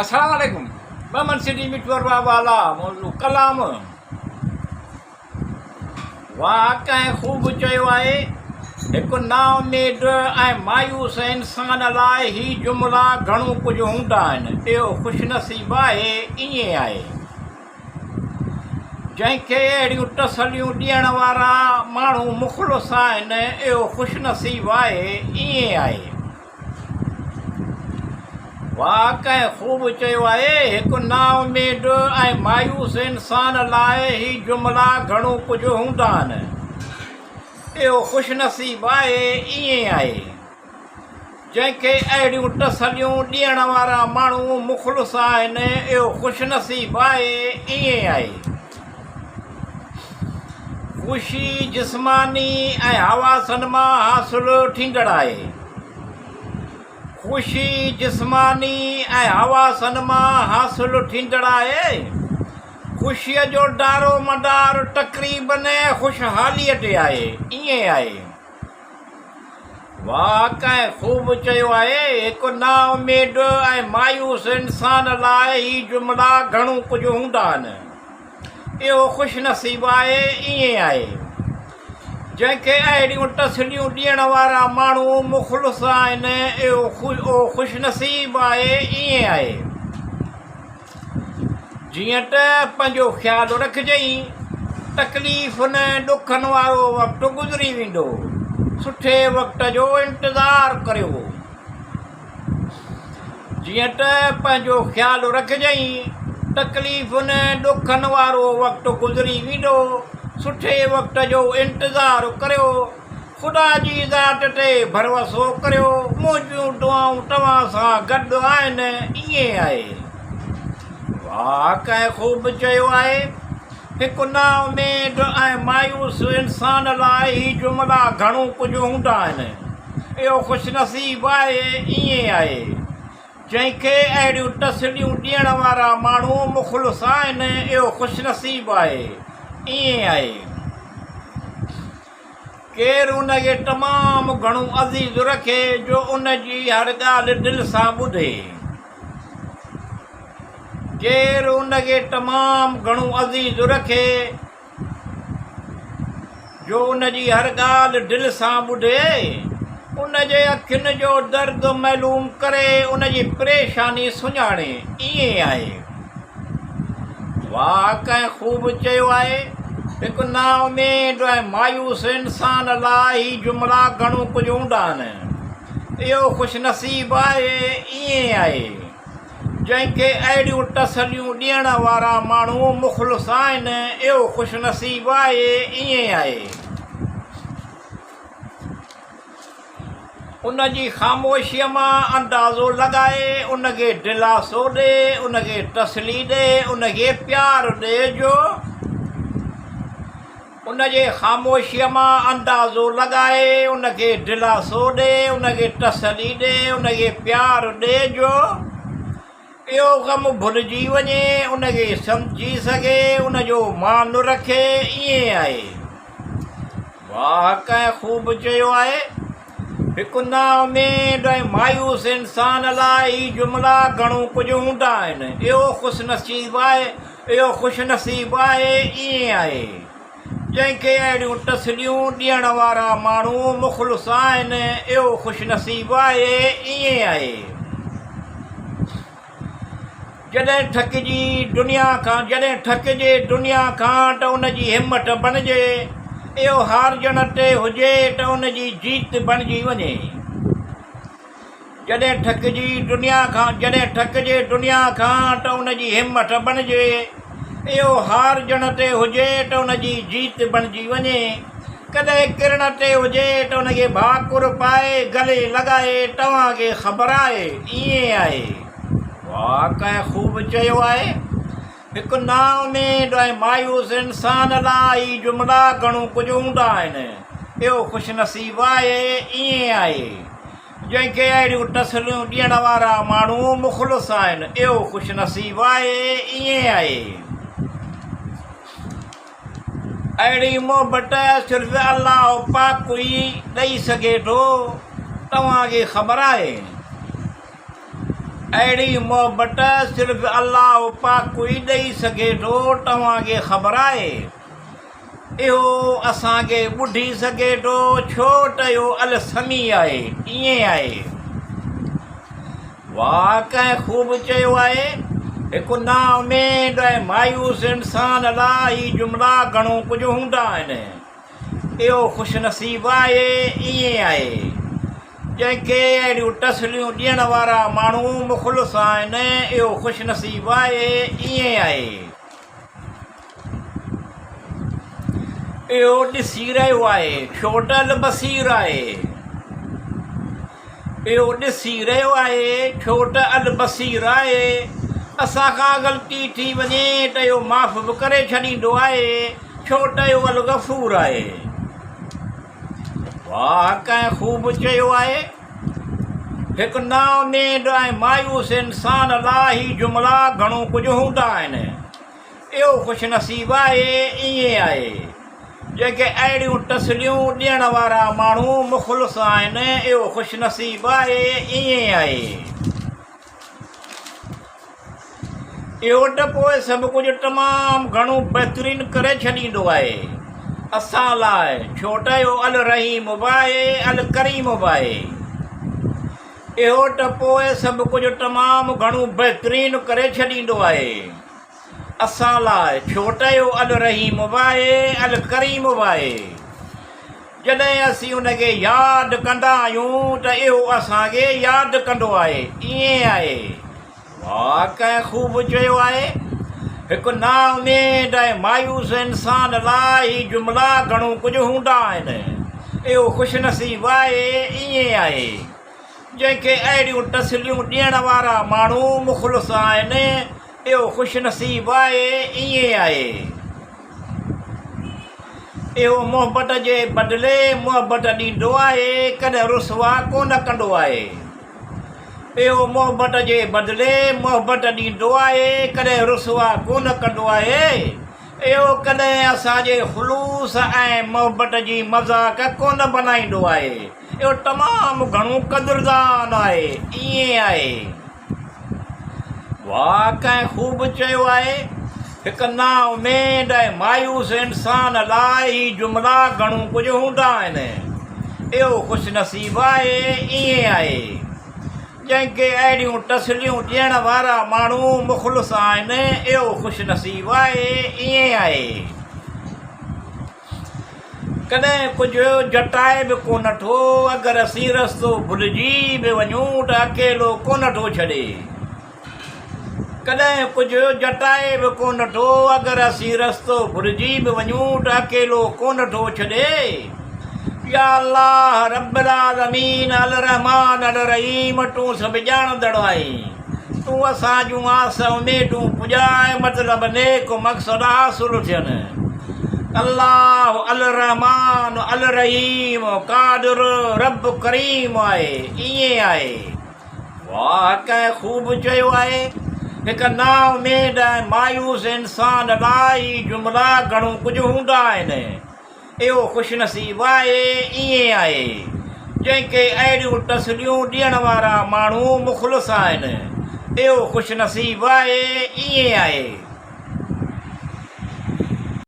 السلام عليڪم بهمن سٽي مٺو ارباب والا موضوع ڪلام واهه ڪنهن خوب چيو آهي هڪ نااميد ۽ مايوس انسان لاء هي جملا گهڻو ڪجهه هوندا آهن اهو خوش نصيب آهي ائين آهي جنهن کي اهڙيون تسليون ڏيڻ وارا ماڻهو مخلص آهن اهو خوش نصيب آهي ائين آهي واهه ڪنهن خوب چيو آهي، هڪ نااميد ۽ مايوس انسان لاء هي جملا گهڻو ڪجهه هوندا آهن. اهو خوش نصيب آهي، ائين آهي. جنهن کي اهڙيون تسليون ڏيڻ وارا ماڻهو مخلص آهن، اهو خوش نصيب آهي، ائين آهي. خوشي جسماني ۽ حواسن مان حاصل ٿيندڙ آهي. خوشي جسماني ۽ حواسن مان حاصل ٿيندڙ آهي. خوشيء جو دارو مدار تقريبن خوشحاليء تي آهي. ائين آهي. واهه ڪنهن خوب چيو آهي، هڪ نااميد ۽ مايوس انسان لاء هي جملا گهڻو ڪجهه هوندا آهن. اهو خوش نصيب آهي، ائين آهي. جنهن کي اهڙيون تسليون ڏيڻ وارا ماڻهو مخلص آهن، اهو خوش نصيب آهي، ائين آهي. جيئن ته پنهنجو خيال رکجئين، تڪليفن ۽ ڏکن وارو وقت گذري ويندو، سٺي وقت جو انتظار ڪريو. جيئن ته پنهنجو خيال رکجئين، تڪليفن ۽ ڏکن وارو وقت گذري ويندو، سٺي وقت جو انتظار ڪريو. خدا جي ذات تي ڀروسو ڪريو، منهنجون دعائون توهان سان گڏ آهن، ائين آهي. واهه ڪنهن خوب چيو آهي، هڪ نااميد ۽ مايوس انسان لاء هي جملا گهڻو ڪجهه هوندا آهن. اهو خوش نصيب آهي، ائين آهي. جنهن کي اهڙيون تسليون ڏيڻ وارا ماڻهو مخلص آهن، اهو خوش نصيب آهي، ائين آهي. ڪير ان کي تمام گهڻو عزيز رکي جو ان جي هر ڳالهه دل سان ٻڌي. ڪير ان کي تمام گهڻو عزيز رکي جو ان جي هر ڳالهه دل سان ٻڌي، ان جي اکين جو درد معلوم ڪري، ان جي پريشاني سڃاڻي. ائين آهي. واهه ڪنهن خوب چيو آهي، هڪ نااميد ۽ مايوس انسان لاء هي جملا گهڻو ڪجهه هوندا آهن. اهو خوش نصيب آهي، ائين آهي. جنهن کي اهڙيون تسليون ڏيڻ وارا ماڻهو مخلص آهن، اهو خوش نصيب آهي، ائين آهي. ان جي خاموشيء مان اندازو لڳائي، ان کي دلاسو ڏي، ان کي تسلي ڏي، ان کي پيار ڏي جو ان جي خاموشيء مان اندازو لڳائي، ان کي دلاسو ڏي، ان کي تسلي ڏي، ان کي پيار ڏي جو اهو غم ڀلجي وڃي، ان کي سمجهي سگهي، ان جو مان رکي، ائين آهي. واهه ڪنهن خوب چيو آهي، هڪ نااميد ۽ مايوس انسان لاء هي جملا گهڻو ڪجهه هوندا آهن، اهو خوش نصيب آهي، اهو خوش نصيب آهي، ائين آهي. جنهن کي اهڙيون تسليون ڏيڻ وارا ماڻهو مخلص آهن، اهو خوش نصيب آهي، ائين آهي. جڏهن ٿڪجي دنيا کان جڏهن ٿڪجي دنيا کان ته ان جي همت بڻجي، اهو هارجڻ تي هجي ته ان جي جيت بڻجي وڃي. جڏهن ٿڪجي دنيا کان جڏهن ٿڪجي دنيا کان ته ان جي همٿ بڻجي، اهو هارجڻ تي هجي ته ان جي جيت بڻجي وڃي، ڪڏهن ڪرڻ تي هجي ته ان کي ڀاڪر پائي گلي لڳائي توهان کي خبر آهي ائين آهي. واهه ڪنهن خوب چيو آهي. هڪ نااميد ۽ مايوس انسان لاء هي جملا گهڻو ڪجهه هوندا آهن. اهو خوش نصيب آهي، ائين آهي. جنهن کي اهڙيون تسليون ڏيڻ وارا ماڻهو مخلص آهن، اهو خوش نصيب آهي، ائين آهي. اهڙي محبت صرف الله پاڪ ئي ڏئي سگهي ٿو، توهان کي خبر آهي. اهڙي محبت صرف الله پاڪ ئي ڏئي سگهي ٿو، توهان کي خبر آهي. اهو اسان کي ٻڌي سگهي ٿو، ڇو ته اهو السميع آهي. ائين آهي. واهه ڪنهن خوب چيو آهي، هڪ نااميد ۽ مايوس انسان لاء هي جملا گهڻو ڪجهه هوندا آهن. اهو خوش نصيب آهي، ائين آهي. جنهن کي اهڙيون تسليون ڏيڻ وارا ماڻهو مخلص آهن، اهو خوش نصيب آهي، ائين آهي. اهو ڏسي رهيو آهي، ڇو ته البصير آهي. اهو ڏسي رهيو آهي، ڇو ته البصير آهي. اسان کان غلطي ٿي وڃي ته اهو معاف به ڪري ڇڏيندو آهي، ڇو ته اهو الغفور آهي. واهه ڪنهن خوب چيو آهي، هڪ نااميد ۽ مايوس انسان لاء هي جملا گهڻو ڪجهه هوندا آهن. اهو خوش نصيب آهي، ائين آهي. جنهن کي اهڙيون تسليون ڏيڻ وارا ماڻهو مخلص آهن، اهو خوش نصيب آهي، ائين آهي. اهو ته پوء سڀ ڪجهه تمام گهڻو بهترين ڪري ڇڏيندو آهي اسان لاء، ڇو ته اهو الرحيم به آهي، الڪريم به آهي. اهو ته پوء سڀ ڪجهه تمام گهڻو بهترين ڪري ڇڏيندو آهي اسان لاء، ڇو ته اهو الرحيم به آهي، الڪريم به آهي. جڏهن اسين ان کي ياد ڪندا آهيون ته اهو اسان کي ياد ڪندو آهي. ائين آهي. واهه ڪنهن خوب چيو آهي. هڪ نااميد ۽ مايوس انسان لاء هي جملا گهڻو ڪجهه هوندا آهن. اهو خوش نصيب آهي. ائين آهي. جنهن کي اهڙيون تسليون ڏيڻ وارا ماڻهو مخلص آهن. اهو خوش نصيب آهي. ائين آهي. اهو محبت جي بدلي محبت ڏيندو آهي، ڪڏهن رسوا ڪونه ڪندو آهي. اهو محبت جي بدلي محبت ڏيندو آهي، ڪڏهن رسوا ڪونه ڪندو آهي. اهو ڪڏهن اسان جي خلوص ۽ محبت جي مذاق ڪونه بنائيندو آهي. اهو تمام گهڻو قدردان آهي. ائين آهي. واهه ڪنهن خوب چيو آهي، هڪ نااميد ۽ مايوس انسان لاء هي جملا گهڻو ڪجهه هوندا آهن. اهو خوش نصيب آهي، ائين آهي. جنهن کي اهڙيون تسليون ڏيڻ وارا ماڻهو مخلص آهن، اهو خوش نصيب آهي، ائين آهي. ڪڏهن ڪجهه جٽائي به ڪونه ٿو، اگر اسين رستو ڀلجي به وڃون ته اڪيلو ڪونه ٿو ڇڏي. ڪڏهن ڪجهه جٽائي به ڪونه ٿو، اگر اسين رستو ڀلجي به وڃون ته اڪيلو ڪونه ٿو ڇڏي. يا الله رب العالمين الرحمٰن الرحيم تون سڀ ڄاڻندڙ آهين. تون اسان جون آس اميدون پڄاء مطلب نيڪ مقصد حاصل ٿين. الله الرحمٰن الرحيم قادر رب ڪريم آهي. ائين آهي. واهه ڪنهن خوب چيو آهي. هڪ نااميد ۽ مايوس انسان لاء هي جملا گهڻو ڪجهه هوندا آهن. اهو خوش نصيب آهي، ائين آهي، جنهن کي اهڙيون تسليون ڏيڻ وارا ماڻهو مخلص آهن. اهو خوش نصيب آهي، ائين آهي.